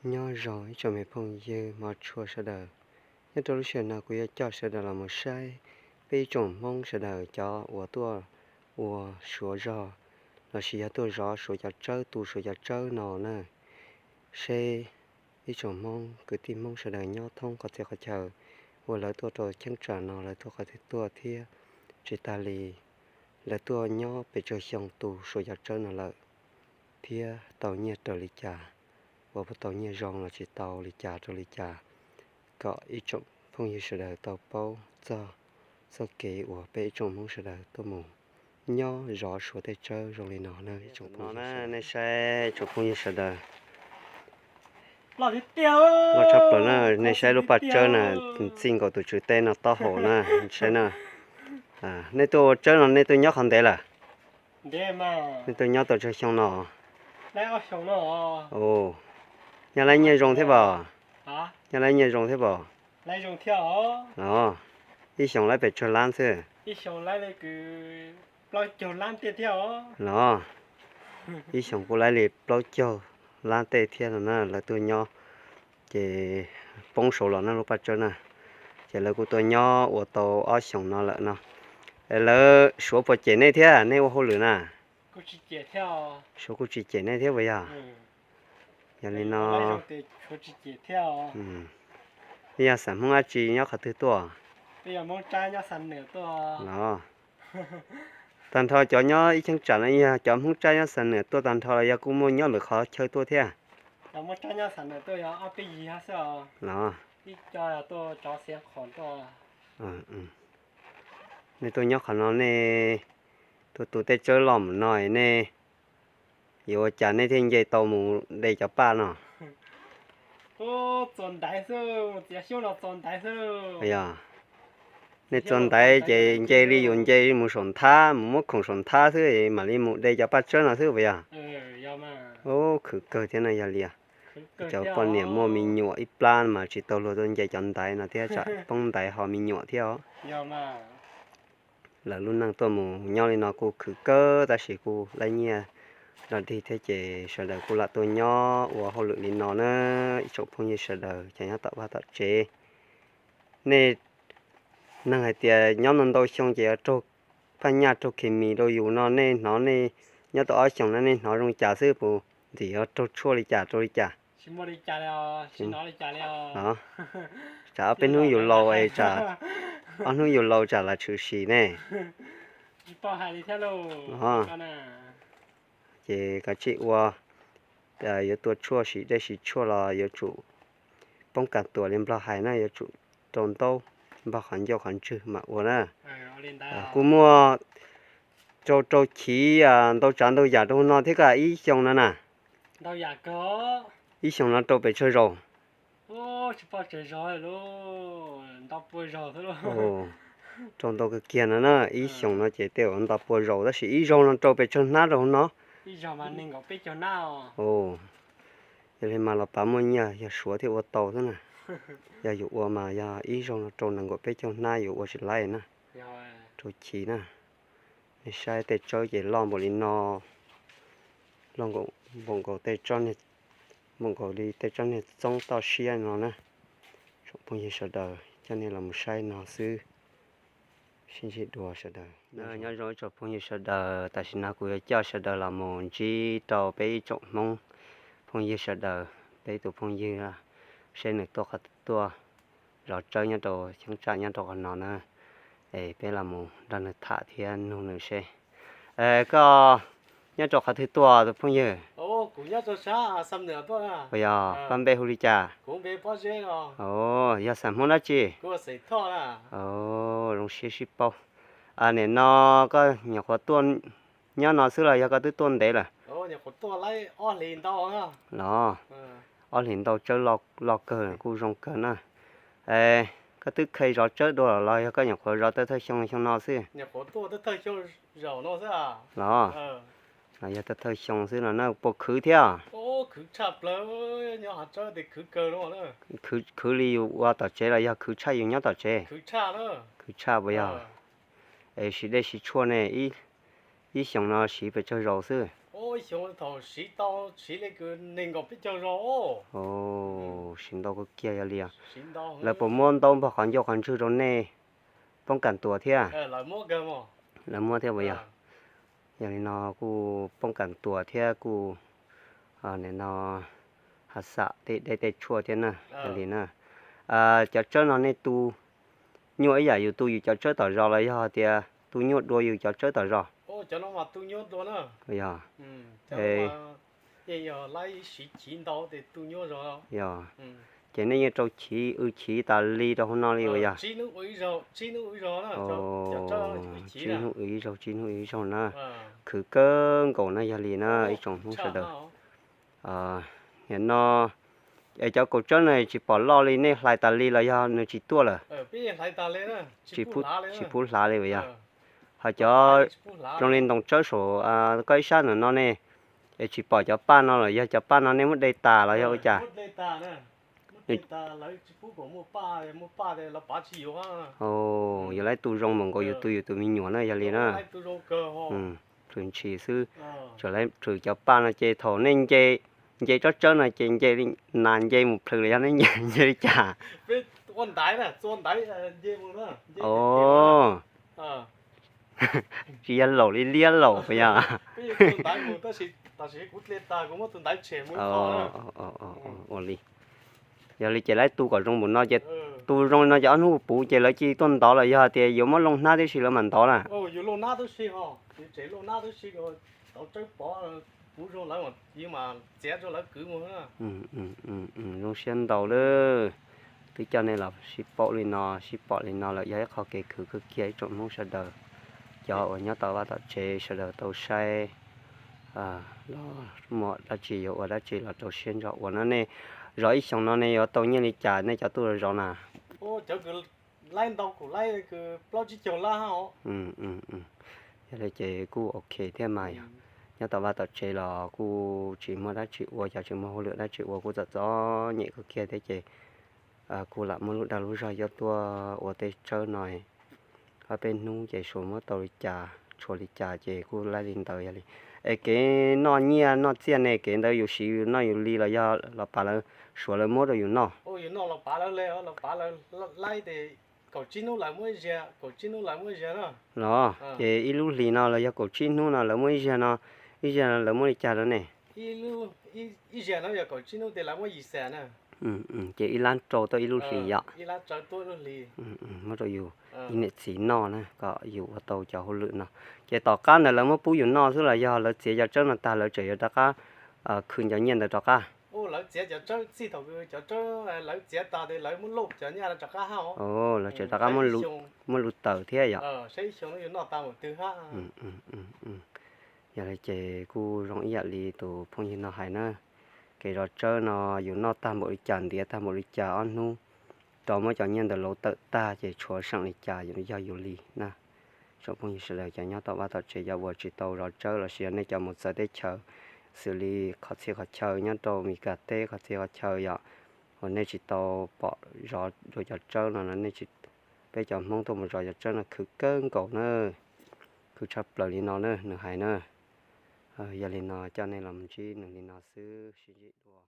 Nyob zoo ib tsoom me phooj ywg hmov tshua sawv daws. Nyob rau lub sij hawm no kuv yuav coj sawv daws los mus saib peb ib tsoom Hmoob sawv daws cov uas tuaj ua Suav zog lossis yog tuaj zov Suav cov tsawb, tu Suav cov tsawb no na. Seb ib tsoom Hmoob, kwv tij Hmoob sawv daws nyob thoob qhov txhia qhov chaw uas lawv tuaj rau cheeb tsam no lawv tuaj qhov twg tuaj thiab tsis tas li lawv tuaj nyob pes tsawg xyoo tu Suav cov tsawb no lawm thiab tau nyiaj raws li cas, uas puas tau nyiaj zoo los tsis tau li cas rau li cas, kom ib tsoom phooj ywg sawv daws tau paub txog txoj kev uas peb ib tsoom Hmoob sawv daws tuaj mus nyob zov Suav tej tsawb zoo li no na ib tsoom phooj ywg. Nej saib tsoom phooj ywg sawv daws, loj tshaj plaws na, nej saib lub paj tsawb na, txij nkaus tus tswv teb no taub hau na, saib na. Nej tuaj ua tsawb no nej tuaj nyob qhov ntev lawm? Nej tuaj nyob tau tsawg xyoo no? Nyob laib nyiaj zoo thiab pom? Nyob laib nyiaj zoo thiab pom? Ib xyoos laib pes tsawg lab xwb? Los, ib xyoos kuj laib li plaub caug lab tej thiab no na, lawv tuaj nyob ces poob saud los na lub paj tsawb na, ces lawv kuj tuaj nyob ua tau ob xyoos no lawm no. Es lawv Suav puas cem nej thiab nej ua hauj lwm na? Suav kuj tsis cem nej thiab puas yog? Yog li no, yog xeem Hmoob dab tsi nyob qhov twg tuaj? Los, tag nrho cov nyob ib cheeb tsam no yog cov Hmoob Tsab nyob Xam Nuam tuaj tag nrho los yog kuj muaj nyob lwm qhov chaw tuaj thiab? Los, nej tuaj nyob qhov no nej tuaj tu tej tsawb loj mus no nej yuav ua cas nej thiaj nce tau mus de cov paj no? Yog, nej txua ntaiv ces nce li yus nce mus saum nthab, mus muab khoom saum nthab xwb mam li mus de cov paj tsawb no xwb puas yog? Ub, khwv kawg thiab no yog li. Cov poj niam muaj me nyuam ib plab mas tsis tau luag tuaj nce cov ntaiv no thiab tsam poob ntaiv ho me nyuam thiab os. Lawv lub neej tuaj mus nyob li no kuj khwv kawg tab sis kuj laib nyiaj dog dig thiab ces sawv daws kuj lam tuaj nyob ua hauj lwm li no na. Ib tsoom phooj ywg sawv daws cov nyob tom vaj tom tsev, nej neeg hais tias nyob ntau ntau xyoo ces yuav raug phaj nyaj raug khes mis rau yus no, nej hnov nej nyob tau ob xyoos no nej hnov zoo cas xwb, puas ntxim yuav raug tshuaj li cas rau li cas? Tsam ob peb hnub yus laus es tsam, ob hnub yus laus tsam lam tshwm sim ne. Ces kav tsij ua, yuav tua tshuaj siv dej siv tshuaj los yuav tsum poob kas tuam li Nplog hais na, yuav tsum rau ntaub npog qhov ncauj qhov ntswg mam ua na. Kuj muaj rau rau chiv ntau tsav ntau yam rau no thiab koj ib xyoos no na. Ib xyoos no rau pes tsawg zaus? Rau ntau kawg kiag no na, ib xyoos no ces tej zaum nto pua zaus tab sis ib zaug no rau pes tsawg hnab rau hauv no? Yog li mas los pav muaj nyiaj yog Suav thiaj ua tau xwb na. Yog yus ua mas yog ib zaug no rau nees nkaum peb caug hnab yus ua tsis laib na. Rau chiv na. Nej saib tej tsawb ces loj npaum li no, loj npaum nkaus tej tsob niag, npaum nkaus li tej tsob niag txoob toj siab no na. Tsoom phooj ywg sawv daws coj nej los mus saib no xwb. Sib ntsib dua sawv daws. Nyob zoo ib tsoom phooj ywg sawv daws, tam sim no kuv yuav coj sawv daws los mus ntsib rau peb ib tsoom Hmoob phooj ywg sawv daws, peb ib tug phooj ywg seb nws tuaj qhov twg tuaj zov tsawb nyob rau cheeb tsam nyob rau qhov no na. Es peb los mus nrog nws tham thiab nug nws seb. Koj nyob rau qhov twg tuaj tus phooj ywg? Puas yog, koj npe hu li cas? Yog xeem Hmoob dab tsi? Zoo siab sib paub. Nim no koj nyuam qhuav tuaj nyob no xwb los yog koj twb tuaj ntev lawm? Los, ob hlis ntau tsawb loj kawg kuj zoo kawg na. Koj twb kheev zov tsawb dua los yog koj nyuam qhuav zov thawj thawj xyoo xyoo no xwb? Los, los yog thawj thawj xyoo xwb no na, puas khwv thiab? Khwv li yus ua tom tsev los yog khwv tshaj yus nyob tom tsev? Khwv tshaj puas yog? Es siv dej siv tshuaj ne, ib xyoos no siv pes tsawg zaus xwb? Xyoo thaum siv tau siv li kwv nees nkaum peb caug zaus. Siv ntau kawg kiag yog li os. Lawv puas muab ntaub npog qhov ncauj qhov ntswg rau nej poob kas tuas thiab? Lawv muab thiab puas yog? Yog li no kuj poob kas tuas thiab kuj nim no hav xam tej dej tej tshuaj thiab na. Yog li na, cov tsawb no nej tu nyuaj ib yam yus tu yus cov tsawb tom zos los yog tias tu nyuaj dua yus cov tsawb tom zos? Yog. Yog, ces nej yeej rau chiv w chiv tas li rau hauv no li uas yog? Tsib hnub w ib zaug, tsib hnub w ib zaug na. Khwv kawg nkaus na. Yog li na ib tsoom Hmoob sawv daws, nim no es cov kaus tsawb no tsis pom loj li, nej hlais tas li los yog nws tsis tuaj lawm? Tsis pub hlav li uas yog? Ho cov zoo li ntoo tsawb saum koj ib sab ntawm no ne, es tsis pom cov paj no los yog cov paj no nej muab de tas los yog ua cas? Yus lawv tu zoo npaum nkaus yus tu yus tus me nyuam na. Yog li na, plhws ntshis xwb. Tsuas lawv plhws cov paj no ces thaum nej nce, nce tsob tsawb no ces nce li nas nce mus plhws los yog nej nce, nce li cas? Tsis yog laum li liab laum puas yog? Ua li, yog li ces lawv tu kom zoo npaum no ces tu zoo li no ces ob hnub puv ces lawv cia li tuaj ntov los yog tias yuav muab looj hnab tib si lawv mam ntov na? Zoo siab ntau lawm. Twb coj nej los sib paub li no, sib pom li no lawm yog ib qho kev khwv kawg kiag ib tsoom Hmoob sawv daws. Cov uas nyob tom vaj tom tsev sawv daws tau saib los muaj dab tsi yuav ua dab tsi los rau siab ntso ua no. Nej zov ib xyoos no nej yuav tau nyiaj li cas nej cov tuaj zov na? Yog li ces kuj ok thiab mas yog. Nyob tom vaj tom tsev los kuj tsis muaj dab tsi ua, cov tsis muaj hauj lwm dab tsi ua kuj txom txom nyem kawg kiag thiab ces kuj lam muaj lub dag lub zog yuav tuaj ua tej tsawb no. Ob peb hnub ces suav muab tau li cas tshuav li cas ces kuj laib li ntawd. Yog li es kev noj nyiaj noj txiaj ne, kev ntawd yus siv yus noj yus li los yog los pav lawv, suav lawv muab rau yus noj? Los ces ib lub hlis no los yog kaum tsib hnub no lawv muab ib zaug no, ib zaug no lawv muab li cas no ne? Ces ib lab rau tuaj ib lub hlis yom? Muab rau yus ib niam txiv noj na, kom yus ua tau cov hauj lwm no. Ces tom qab ntawd lawv muab pub yus noj xwb los yog lawv txiav cov tsawb no tag lawv tseem yuav rov qab khwv cov nyiaj ntawd rov qab? Lawv tseem rov qab muab lub taws thiab yom? Yog li ces kuj zoo ib yam li tus phooj ywg no hais na, kev zov tsawb no yus noj tag npaum li cas ntiav tag npaum li cas ob hnub rov muab cov nyiaj ntawd lauv tawm tag ces tshuav seem li cas yog yus li na. Tsoom phooj ywg sawv daws cov nyob tom vaj tom tsev cov uas tsis tau zov tsawb lossis yog nej cov mus txawv teb chaws xws li qhov txhia qhov chaw nyob rau Mes Kas teb qhov txhia qhov chaw yom, uas nej tsis tau pom zov dua cov tsawb no no nej tsis, peb cov Hmoob tuaj mus zov cov tsawb no khwv kawg nkaus na, khwv tshaj plaws li no na nws hais na. Yog li no coj nej los ntsib nws li no xwb, sib ntsib dua.